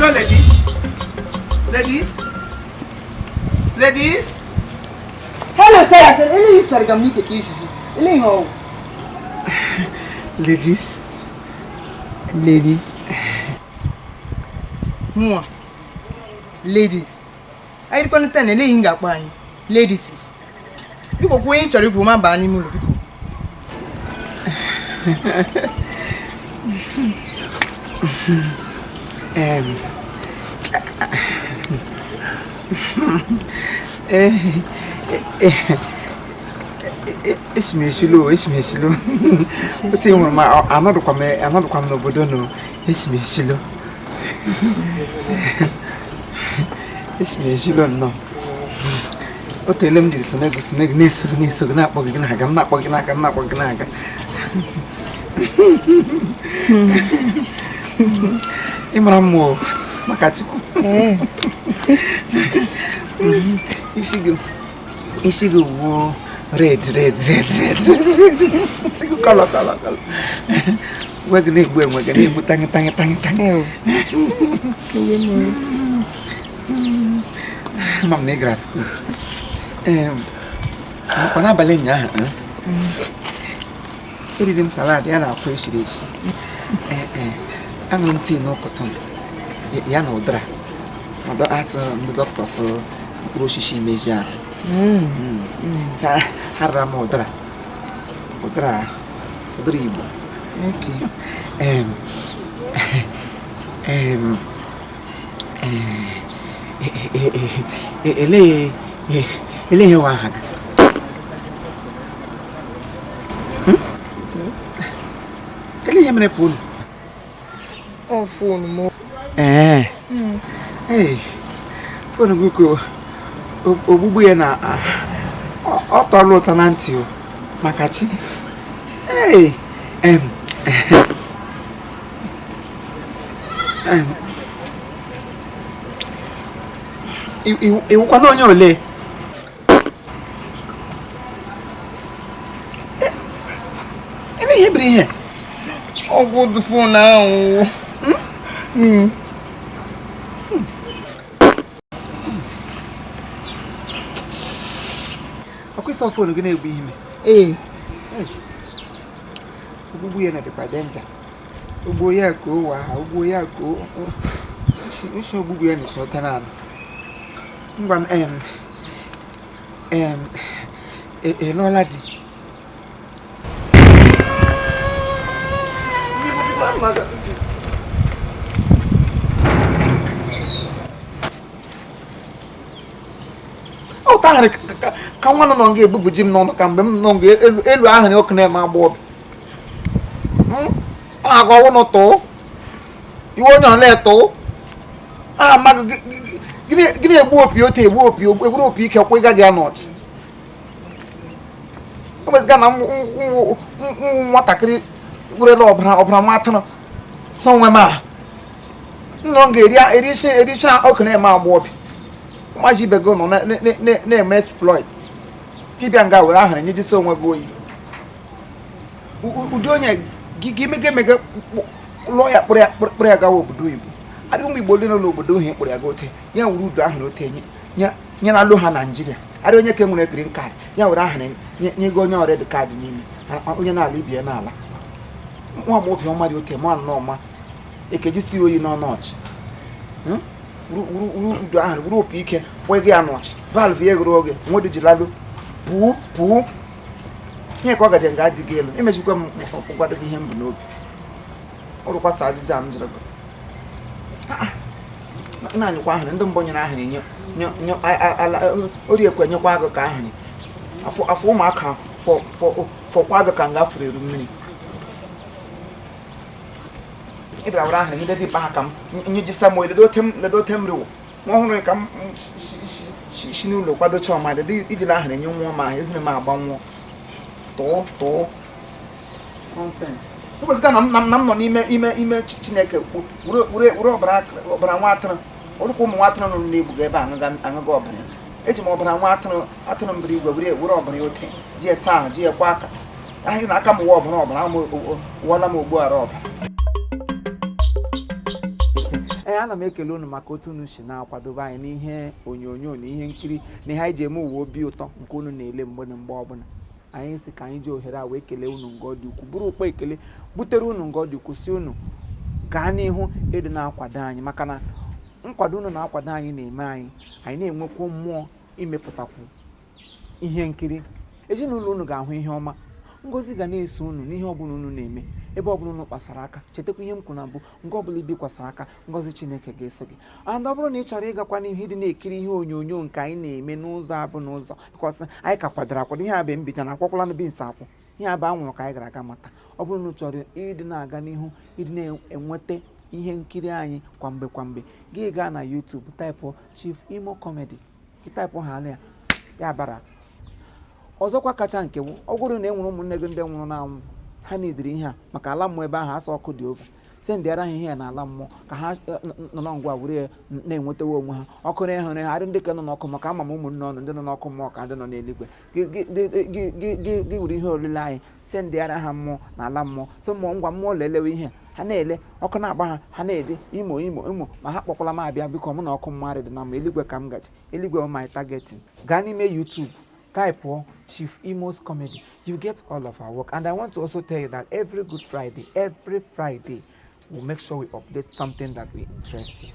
Hello, ladies. Ladies. Ladies. Hello, sir. Elee ihe m n'ike ka isisi. Elee ihe ọwụ. Ladies. Ladies. Mụnwa. Ladies. Anyị dịkwanụ 10, elee ihe m ga-akpọ anyị? Ladies. Biko kwuo ihe ị chọrọ ikwu ma baa n'ime ụlọ biko. Esi m esilo, esi m esilo. Otu ị hụrụ m, anọdụkwa m anọdụkwa m n'obodo nọ, esi m esilo. Esi m esilo nnọọ. O teele m jiri some gị some gị na-eso gị na-eso gị na-akpọ gị na-aga m na-akpọ gị na-aga m na-akpọ gị na-aga. Ị mara mma o, maka Chukwu. Isi gị isi gị wuo red red red red red red. Isi gị colour colour colour. Uwe gị na-egbu enwe gị na-egbu tangị tangị tangị tangị. Ama m na ị gara school. Makwa n'abalị ụnyaahụ, eriri m salad ya na akwa eshiri eshi. Ee, aṅụrụ m tii n'ụtụtụ ya na ụdara. Ọdọ asị ndị dọkịta sị mkpụrụ osisi mezi ahụ. Ha rara m ụdara. Ụdara ụdara Igbo. Em, em, elee elee ihe wụ aha gị? Elee ihe mere phone? Ọ phone m. Ee. Ee. Phone gị ka ogbugbu ya na ọ tọrọ ụtọ na ntị o maka chi. Ee. Em. Em. Ị wụkwanụ onye ole? Ele ihe biri ihe? Ọgwụ phone ahụ. Ọkwa ịsọ phone gị na-egbu ime. Ee. Ogbugbu ya na-adịkwa danger. Ogbuo ya ka o waa, ogbuo ya ka o isi ogbugbu ya na-esi ọta naanị. Ngwa em em ị lụọla di? Ụtọ ahụrụ ka nwa nọ nga ebubu ji m n'ọnụ ka mgbe m nọ nga elu ahụrụ ọkụ na-eme agbọghọbịa. Agwa ụnụ tụọ iwe onye ọla tụọ amaghị gịnị egbu opi otu egbu opi egburu opi ike kwa ịga gị anọchi o meziga na nwatakịrị werela ọbara ọbara nwa atụrụ sọ nwe m a nọ ga-eri erisi erisi ọkụ na-eme agbọghọbịa maji ibe gị nọ na-eme exploit gị bịa nga were ahụrụ nyejisi onwe gị oyi ụdị onye gị mege emege lụọ ya kpụrụ ya kpụrụ ya gawa obodo oyibo adịghị ụmụ Igbo ole nọ n'obodo ohi kpụrụ ya ga ote ya were udu ahụ ote nye na alụ ha Naijiria adị onye ka nwere green card ya were ahụ nye gị onye red card n'ime onye na-ala ibie n'ala nwa agbọghọbịa ọma dị ote ma nnọọ ọma ekejisi oyi n'ọnụ ọchị wuru udu ahụ wuru opi ike kwee gị ya n'ọchị valve ya egoro oge nwedị ji lalụ pụọ pụọ ihe ka ọ gaje nga adịghị elu emechikwa m gwado gị ihe m bu n'obi ọrụkwasa ajụjụ a m jụrụ gị nna anyịkwa ahụrụ ndị mbụ nyere ahụrụ nye oriekwe nyekwa agụ ka ahụrụ afọ ụmụaka fọkwa agụ ka nga furu eru mmiri ị bịara were ahụrụ nye dị ha ka m nye ji samuel ledo ote m riwo nwa ọhụrụ ka m si n'ụlọ kwadocha ọma dị ijila ahụrụ enye nwa ọma ahụ ezina m agba nwụọ tụọ tụọ ụbọchị na m nọ n'ime ime ime Chineke were ọbara nwa atụrụ ọrụkwa ụmụ nwa atụrụ nọ na-egbuga ebe aṅụga ọbara eji m ọbara nwa atụrụ atụrụ mbiri igwe were were ọbara ya ote ji esa ahụ ji ekwe aka ahụ na aka m wụọ ọbara ọbara wụọla m ogbu ara ọbara. Ana m ekele unu maka otu unu si na-akwadobe anyị n'ihe onyonyo na ihe nkiri na ihe anyị ji eme ụwa obi ụtọ nke unu na-ele mgbe na mgbe ọbụla. Anyị si ka anyị ji ohere a wee kelee unu nga ọ dị ukwuu, bụrụ ụkpọ ekele butere unu nga ọ dị ukwuu, si unu gaa n'ihu ịdị na-akwado anyị, maka na nkwado unu na-akwado anyị na-eme anyị anyị na-enwekwu mmụọ imepụtakwu ihe nkiri. Ezinụlọ unu ga-ahụ ihe ọma, ngozi ga na-eso unu n'ihe ọbụla unu na-eme, ebe ọbụla unu kpasara aka. Chetakwa ihe m kwuru na mbụ, nke ọbụla ibikwasara aka, ngozi Chineke ga-eso gị. And ọ bụrụ na ị chọrọ ịgakwa n'ihu ịdị na-ekiri ihe onyonyo nke anyị na-eme n'ụzọ abụ n'ụzọ, because anyị ka kwadoro akwado ihe a bụ mbido na akwakwala na beans akwụ, ihe a bụ anwụrụ ka anyị gara aga mata. Ọ bụrụ na ị chọrọ ịdị na-aga n'ihu ịdị na-enweta ihe nkiri anyị kwa mgbe kwa mgbe, gị gaa na YouTube, type Chief Imo Comedy, ị type ha ya, ya bara. Ọzọkwa kacha nke bụ, ọ bụrụ na e nwere ụmụnne gị ndị nwụrụ n'anwụ, ha nidiri ihe a maka ala mmụọ ebe ahụ asa ọkụ dị over, sendịara ha ihe ya n'ala mmụọ ka ha nọ ngwa were ya na-enwetawa onwe ha ọkụ na ịhụrụ ha adị ndị ka nọ n'ọkụ, maka ama m ụmụnne ọnụ ndị nọ n'ọkụ mmụọ ka ndị nọ n'eluigwe. Gị were ihe olile anyị sendịara ha mmụọ n'ala mmụọ, so mmụọ ngwa mmụọ lelewe ihe ha na-ele ọkụ na-agba ha, ha na-ede imo imo imo, ma ha kpọkwala m abịa. Biko, mụ na ọkụ mmadụ dị na mma, eluigwe ka m gaji, eluigwe my targeting. Gaa n'ime YouTube, type Chief Imo's Comedy, you get all of our work. And I want to also tell you that every Good Friday, every Friday, we'll make sure we update something that will interest you.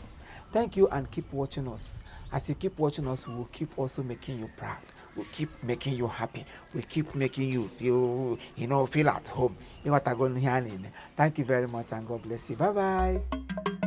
Thank you and keep watching us. As you keep watching us, we'll keep also making you proud, we'll keep making you happy, we keep making you feel at home. Ịghọtago ihe a na-eme. Thank you very much and God bless you. Bye bye.